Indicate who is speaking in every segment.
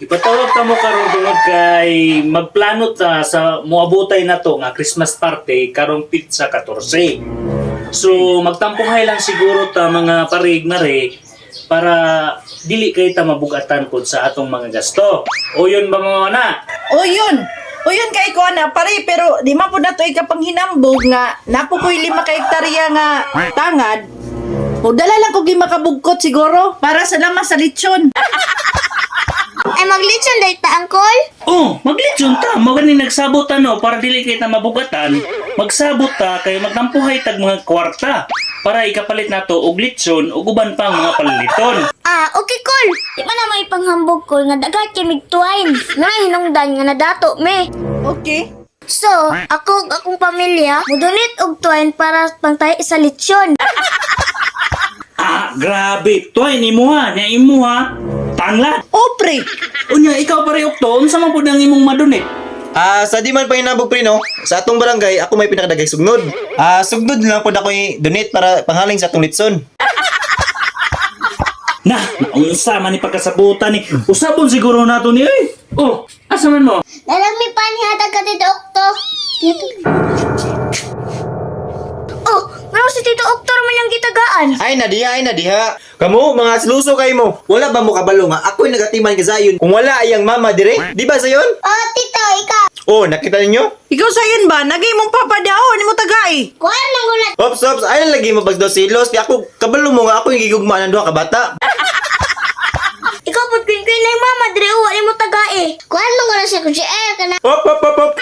Speaker 1: Ipatawag ta mo karon tungod kay magplano ta sa moabotay na to nga Christmas party karong pizza 14. So magtampuhay lang siguro ta mga parig mare para dili kay ta mabugatan pod sa atong mga gasto. O yun ba mga na?
Speaker 2: O yun. O yun kay ko na pare, pero di man pud nato ikapanghinambog nga napo ko'y 5 ka hektarya nga tangad. O dala lang kog 5 ka bugkot siguro para sa lamas sa lechon.
Speaker 3: Ay, maglitson dahil ta, Uncle.
Speaker 1: Oh, maglitson ta. Mao ni nagsabot ano para dili kay ta mabugatan. Magsabot ta kay magtampuhay tag mga kwarta para ikapalit nato og litson ug uban pang mga paliliton.
Speaker 3: Ah, okay, Kol. Di man na may panghambog, Kol, nga dagat kay migtuwain. Nga hinungdan nga nadato, me.
Speaker 2: Okay.
Speaker 3: So, ako ug akong pamilya, mudunit og tuwain para pangtahi sa lechon.
Speaker 1: Ah, grabe. Toy, ni mo ha. Nya imo ha. Tanglad.
Speaker 2: O pre,
Speaker 1: Unya, ikaw pare Okto, unsa man pud ang imong madunit?
Speaker 4: Ah, sa di man panginabog pre no, sa atong barangay ako may pinakadagay sugnod. Ah, sugnod lang pod ako donate para panghaling sa atong litson.
Speaker 1: Na, naunsa man ni pagkasabutan ni. Usabon siguro nato ni oy. Oh, asa man mo?
Speaker 3: Dalang mi panihatag ka, Tito Okto. Dito. Oh, ngano si Tito Okto man yung gitagaan?
Speaker 4: Ay na diha, ay na diha. Kamo mga sluso kay mo. Wala ba mo kabalo nga ako'y nagatiman kay Zayon? Kung wala ayang mama dire, di ba Zayon?
Speaker 3: Oh, Tito, ikaw.
Speaker 4: Oh, nakita ninyo?
Speaker 2: Ikaw sayon ba nagay mong papa daw ni mo tagay.
Speaker 3: Kuan man gulat.
Speaker 4: Ops, ops, ay na lagi mo pagdosilos kay ako kabalo mo nga ako yung gigugma ng duha ka bata.
Speaker 3: Ikaw pud queen queen ay mama dire wa ni mo tagae. Kuan man gulat siya kusi eh kana.
Speaker 4: Hop, hop, hop, hop.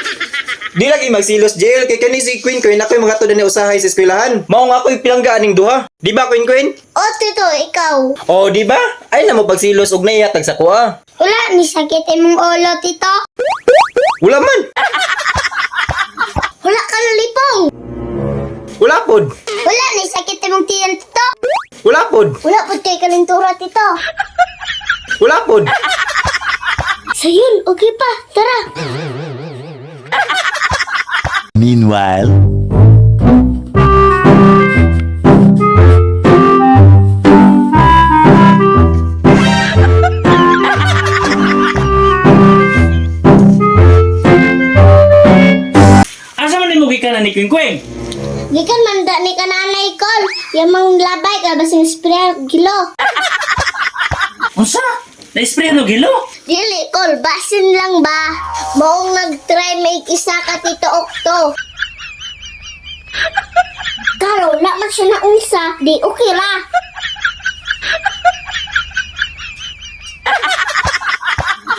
Speaker 4: Di lagi magsilos jail kay kani si Queen Queen ako'y mga na ni usahay sa eskwelahan. Mao nga ako'y pilanggaan ning duha. Di ba Queen Queen?
Speaker 3: Oh, Tito, ikaw.
Speaker 4: Oh, di ba? Ay na mo pagsilos og naihatag sa kuha.
Speaker 3: Wala ni sakit imong ulo, Tito.
Speaker 4: Wala man.
Speaker 3: Wala ka lipong.
Speaker 4: Wala pod.
Speaker 3: Wala ni sakit imong tiyan, Tito.
Speaker 4: Wala pod.
Speaker 3: Wala pud kay kalintura, Tito.
Speaker 4: Wala pod.
Speaker 3: Sayon, okay pa. Tara.
Speaker 5: Meanwhile.
Speaker 1: Asa man nimo gikan ni Queen Queen?
Speaker 3: Gikan man da ni kananay kol. Yamang labay ka basing spray kilo.
Speaker 1: Unsa? Na-spray no gilo?
Speaker 3: Dili kol, basin lang ba? Maong nag-try make isa ka Tito Okto. Karon na man siya na unsa, di okay ra.